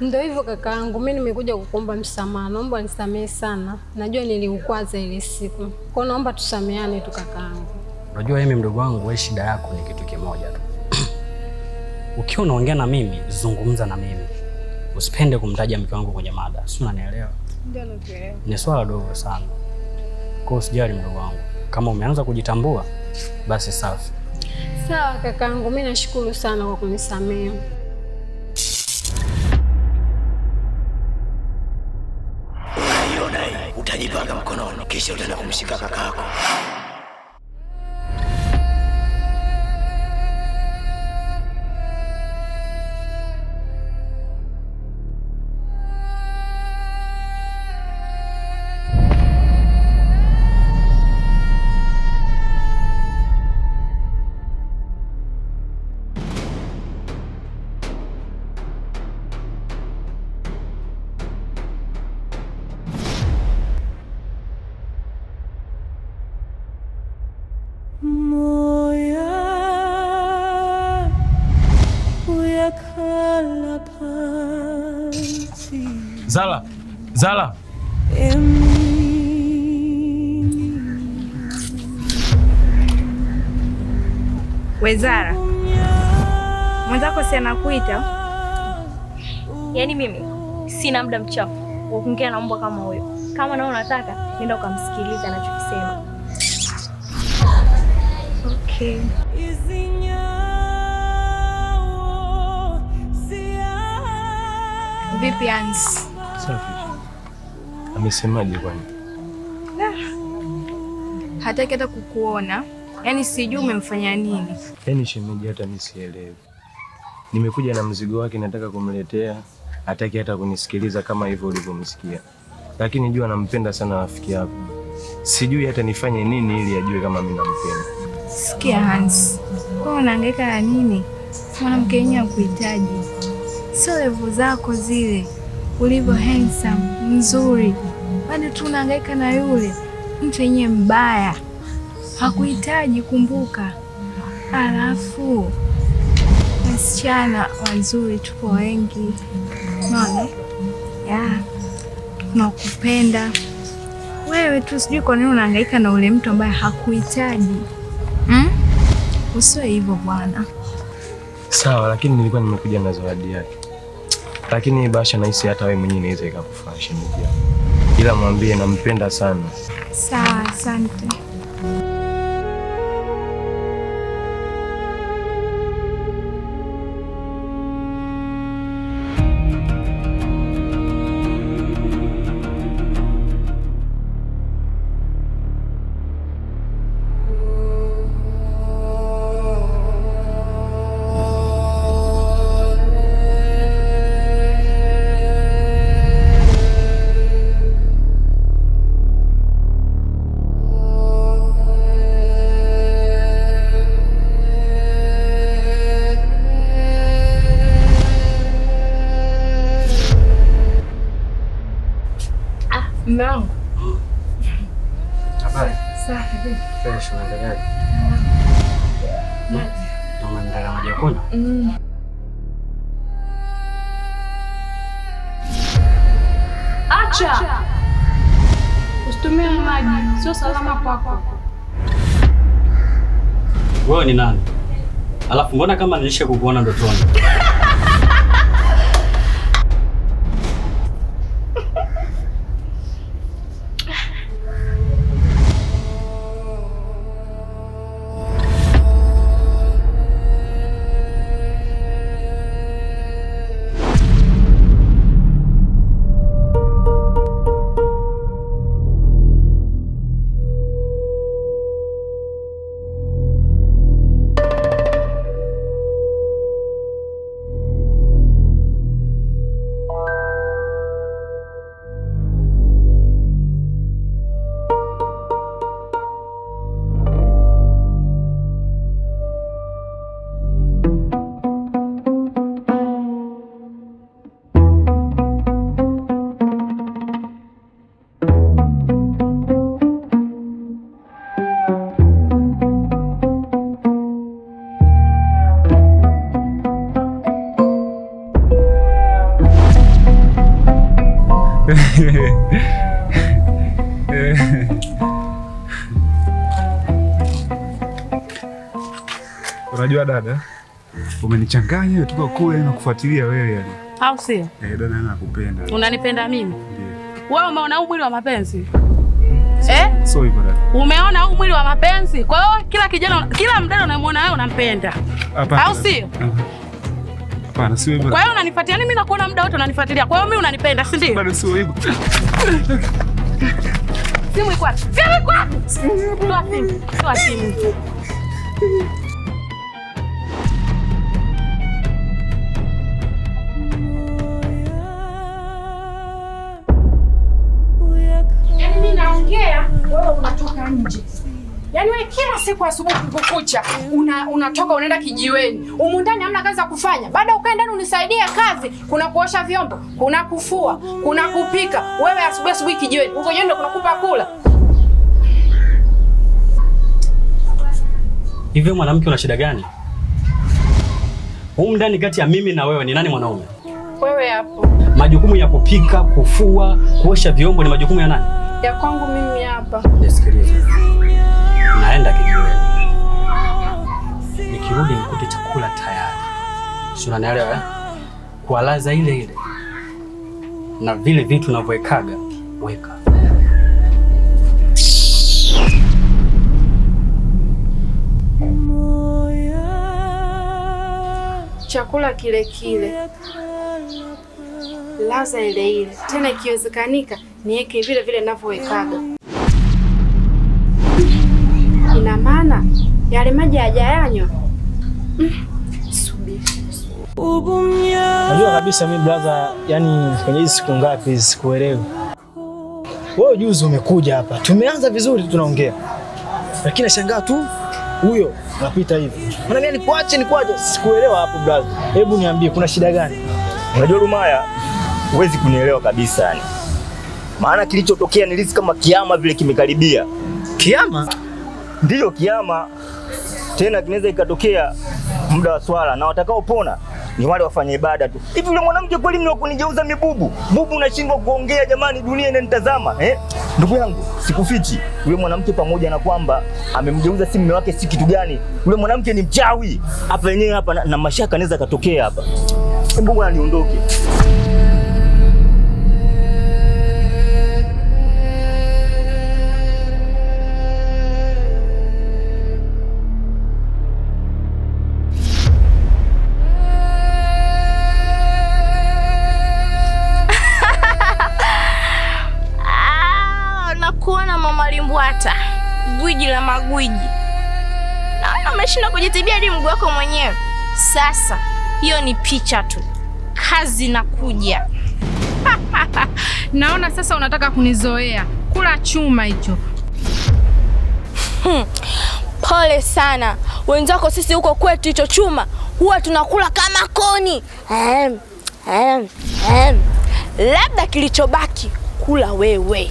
Ndio hivyo kakaangu, mimi nimekuja kukuomba msamaha. Naomba nisamehe sana. Najua niliukwaza ile siku. Kwa naomba tusameane tu kakaangu. Unajua mimi mdogo wangu, wewe shida yako ni kitu kimoja tu. Ukiwa unaongea na mimi, zungumza na mimi. Usipende kumtaja mke wangu kwenye mada. Si unanielewa? Ndio nakuelewa. Ni swala dogo sana. Kwa hiyo usijali mdogo wangu. Kama umeanza kujitambua, basi safi. Sawa kakaangu, mimi nashukuru sana kwa kunisamehe. Unaiona hii, utajipanga mkononi, kisha utaenda kumshika kakako. Moya uyakhala phansi. Zala, Zala. Wezara, mwenzako si anakuita? Yaani mimi sina muda mchafu wa kuongea na mbwa kama huyo. Kama nawe unataka, nenda ukamsikiliza anachokisema. Okay. Vipi Hans? Safi. Amesemaje kwani? Hataki hata kukuona. Yaani sijui umemfanya nini. Yaani shemeji, hata mimi sielewi. Nimekuja na mzigo wake nataka kumletea, hataki hata kunisikiliza kama hivyo ulivyomsikia. Lakini jua nampenda sana rafiki yako. Sijui hata nifanye nini ili ajue kama mimi nampenda. Sikia Hans, kwa unahangaika na nini? Mwanamke yenyewe hakuhitaji. Sio level zako zile, ulivyo handsome, mzuri, bado tu unahangaika na yule mtu yenyewe mbaya. Hakuhitaji, kumbuka. Alafu wasichana wazuri tupo wengi, unaona? Yeah, tunakupenda wewe tu. Sijui kwa nini unahangaika na ule mtu ambaye hakuhitaji. Hmm? Usiwe hivyo bwana. Sawa, lakini nilikuwa nimekuja na zawadi yake. Lakini Basha, nahisi hata wewe mwenyewe inaweza ikakufaa shemeji yako. Ila mwambie nampenda sana. Sawa, asante. Mume wangu. Habari. Safi. Fresh, unaendeleaje? Unaendelea maji ya kunywa? Mm. Acha! Usitumie maji, sio salama kwako. Wewe ni nani? Alafu mbona kama nilisha kukuona ndotoni? Unajua dada, umenichanganya tuko kule na kufuatilia wewe yani. Au sio? Eh, dada nakupenda. Unanipenda mimi? Ndio. Wewe umeona huu mwili wa mapenzi? Eh? Sio hivyo dada. Umeona huu mwili wa mapenzi? Kwa hiyo kila kijana, kila mdada unayemwona wewe unampenda. Hapana. Au sio? Hapana, sio hivyo. Kwa hiyo unanifuatilia mimi, nakuona muda wote unanifuatilia. Kwa hiyo mimi unanipenda, si ndio? Bado sio hivyo. Simu iko wapi? Simu iko wapi? Toa simu. Toa simu. Yaani mimi naongea, wewe unatoka nje. Yaani wewe kila siku asubuhi kukucha unatoka unaenda kijiweni. Humu ndani hamna kazi za kufanya. Baada ukae ndani unisaidie kazi, kuna kuosha vyombo, kuna kufua, kuna kupika. Wewe asubuhi asubuhi kijiweni. Huko jioni ndo kunakupa kula. Hivyo mwanamke una shida gani? Humu ndani kati ya mimi na wewe ni nani mwanaume? Wewe hapo. Majukumu ya kupika, kufua, kuosha vyombo ni majukumu ya nani? Ya kwangu mimi hapa. Nisikilize. Naenda kijiweni. Nikirudi nikute chakula tayari. Si unanielewa eh? Kwa ladha ile ile. Na vile vitu unavyowekaga, weka. Chakula kile kile, ladha ile ile, tena ikiwezekanika niweke vile vile ninavyowekaga. Ina maana yale maji hajayanywa. Subiri. Najua kabisa mimi brother, yani kwenye hizi siku ngapi hizi sikuelewi. Wewe juzi umekuja hapa, tumeanza vizuri tunaongea, lakini nashangaa tu huyo anapita hivi. Maana mimi nikuache, sikuelewa hapo brother. Hebu niambie kuna shida gani? Unajua Lumaya, huwezi kunielewa kabisa yani. Maana kilichotokea nilisi kama kiama vile kimekaribia. Kiama? Ndiyo kiama. Tena kinaweza ikatokea muda wa swala na watakaopona ni wale wafanya ibada tu. Hivi yule mwanamke kweli mni kunigeuza mibubu? Bubu nashindwa kuongea jamani, dunia inanitazama, eh? Ndugu yangu, sikufichi. Yule mwanamke pamoja na kwamba amemgeuza si mume wake si kitu gani. Yule mwanamke ni mchawi. Hapa yenyewe hapa na mashaka anaweza katokea hapa. Hebu bwana niondoke. Nakuona mama Limbwata, gwiji la magwiji. Naona umeshindwa kujitibia hadi mguu wako mwenyewe. Sasa hiyo ni picha tu, kazi nakuja. Naona sasa unataka kunizoea kula chuma hicho. Pole sana wenzako, sisi huko kwetu hicho chuma huwa tunakula kama koni. Labda kilichobaki kula wewe.